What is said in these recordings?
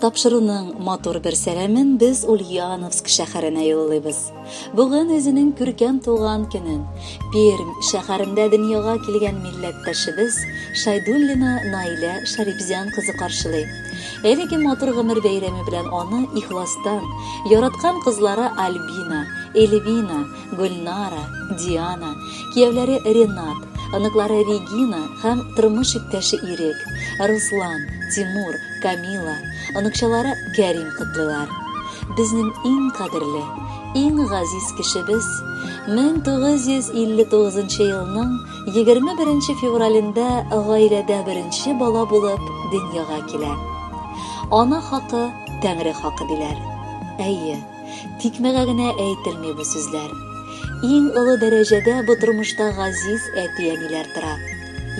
Тапшыруның матур бер сәламен без Ульяновск шәһәренә юллыйбыз. Бүген үзенең күркәм туган көнен Пермь шәһәрендә дөньяга килгән милләттәшебез Шайдуллина Наилә Шарипзян кызы каршылый. Әлеге матур гомер бәйрәме белән аны ихластан яраткан кызлары Альбина, Эльвина, Гөлнара, Диана, кияүләре Ренат, оныклары Регина һәм тормыш иптәше Ирек, Руслан, Тимур, Камила, оныкчалары Кәрим котлыйлар. Безнең иң кадерле, иң газиз кешебез 1959 елның 21 февралендә гаиләдә беренче бала булып дөньяга килә. Ана хакы, Тәңре хакы диләр. Әйе, Тикмәгә генә әйтелми бу сүзләр. Иң олы дәрәҗәдә бу тормышта газиз әти-әниләр тора.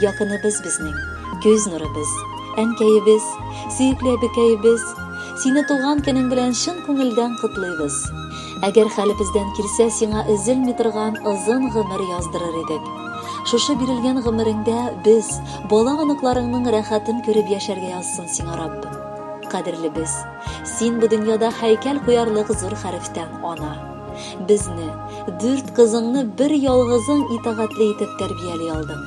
Якыныбыз безнең, күз нурыбыз, әнкәебез, сөекле әбекәебез, сине туган көнең белән чын күңелдән котлыйбыз. Әгәр хәлебездән килсә, сиңа өзелми торган озын гомер яздырыр идек. Шушы бирелгән гомереңдә без, бала-оныкларыңның рәхәтен күреп яшәргә язсын сиңа Раббым. Кадерлебез! Син бу дөньяда һәйкәл куярлык зур хәрефтән ана. Безне, дүрт кызыңны бер ялгызың итагатьле итеп тәрбияли алдың.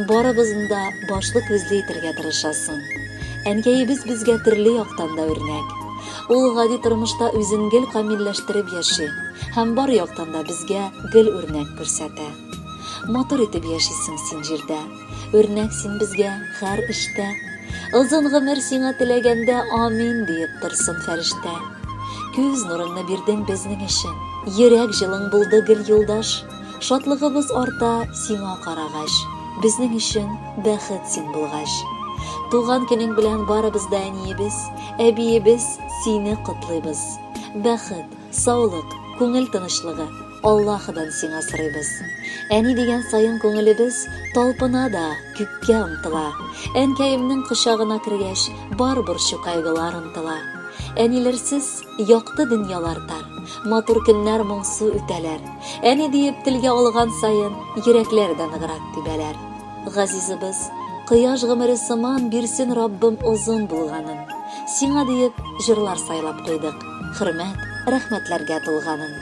Барыбызны да башлы-күзле итергә тырышасың. Әнкәебез безгә төрле яктан да үрнәк. Ул гади тормышта үзен гел камилләштереп яши һәм бар яктан да безгә гел үрнәк күрсәтә. Матур итеп яшисең син җирдә. Үрнәк син безгә һәр эштә. Озын гомер сиңа теләгәндә амин диеп торсын фәрештә. Күз нурыңны бирдең безнең өчен. Йөрәк җылың булды гел юлдаш. Шатлыгыбыз арта сиңа карагач. Безнең өчен бәхет син булгач. Туган көнең белән барыбыз да әниебез, әбиебез сине котлыйбыз. Бәхет, саулык, күңел тынычлыгы, Аллаһыдан сиңа сорыйбыз. Әни дигән саен күңелебез талпына да, күккә омтыла. Әнкәемнең кочагына кергәч, бар борчу-кайгылар онтыла. Әниләрсез якты дөньялар тар, матур көннәр моңсу үтәләр. Әни диеп телгә алган саен, йөрәкләр дә ныграк тибәләр. Газизыбыз, кояш гомере сыман бирсен Раббым озын булганын. Сиңа диеп җырлар сайлап куйдык, хөрмәт, рәхмәтләргә тулганын.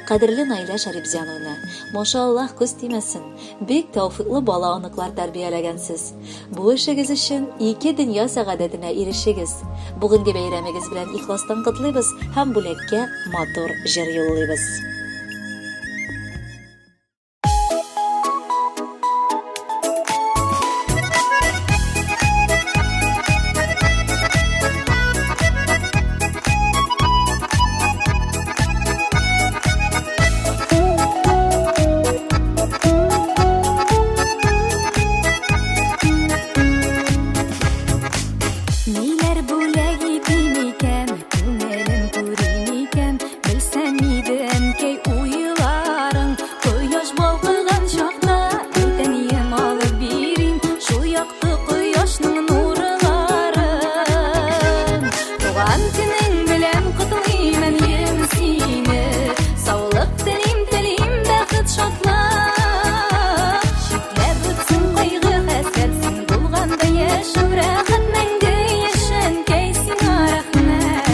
Кадерле Наилә Шәрипзяновна, машаАллаһ күз тимәсен, бик тәүфыйклы бала-оныклар тәрбияләгәнсез. Бу эшегез өчен ике дөнья сәгадәтенә ирешегез. Бүгенге бәйрәмегез белән ихластан котлыйбыз һәм бүләккә матур җыр юллыйбыз. Ниләр бүләк итим икән, күңелем күрим икән, белсәм иде, әнкәй, уйларың. Кояш балкыган чакта, әйтәнием алып бирим, шул якты кояшның нурларын. Туган көнең белән котлыйм, әнием, сине. Саулык телим, телим, бәхет, шатлык. Читләп үтсен кайгы, хәсрәт, син булганда яшәү рәхәт, мәңге яшә, әнкәй, сиңа рәхмәт.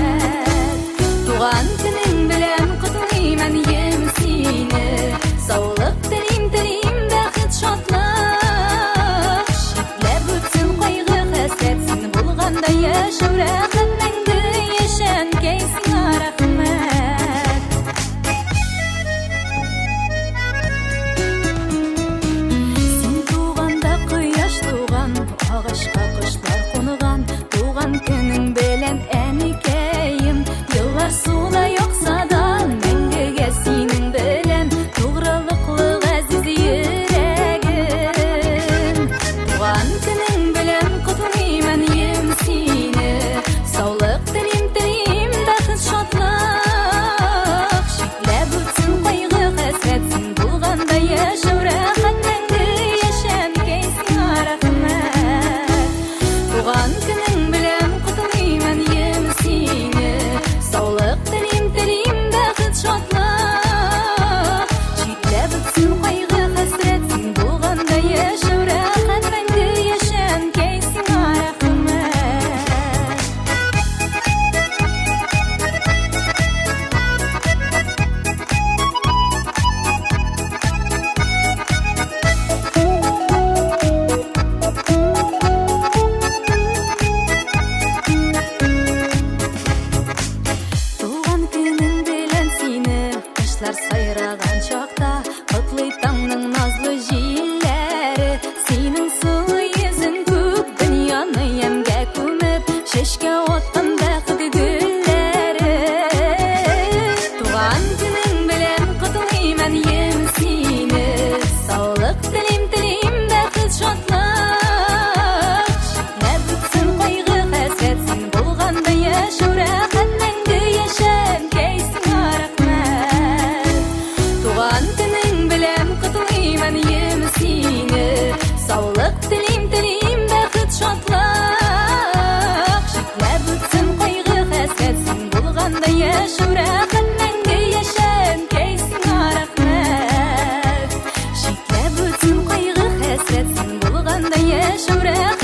Туган көнең белән котлыйм, әнием, сине. Саулык телим, телим, бәхет, шатлык. Читләп үтсен кайгы, хәсрәт, син булганда яшәү рәхәт, мәңге яшә, әнкәй, сиңа рәхмәт. Син туганда кояш туган, агачка кошлар кунган. Туган көнең белән, әникәем, еллар суда акса да, мәңгегә синең белән тугрылыклы газиз йөрәгем. Туган көнең белән котлыйм, әнием, сине. Саулык телим, телим, бәхет, шатлык. Читләп үтсен кайгы, хәсрәт, син булганда яшәү рәхәт, мәңге яшә, әнкәй, сиңа рәхмәт. Туган көнең белән котлыйм, әнием, сине. Саулык телим, телим, бәхет, шатлык. Читләп үтсен кайгы, хәсрәт, син булганда яшәү рәхәт, мәңге яшә, әнкәй, сиңа рәхмәт. яшәү рәхәт.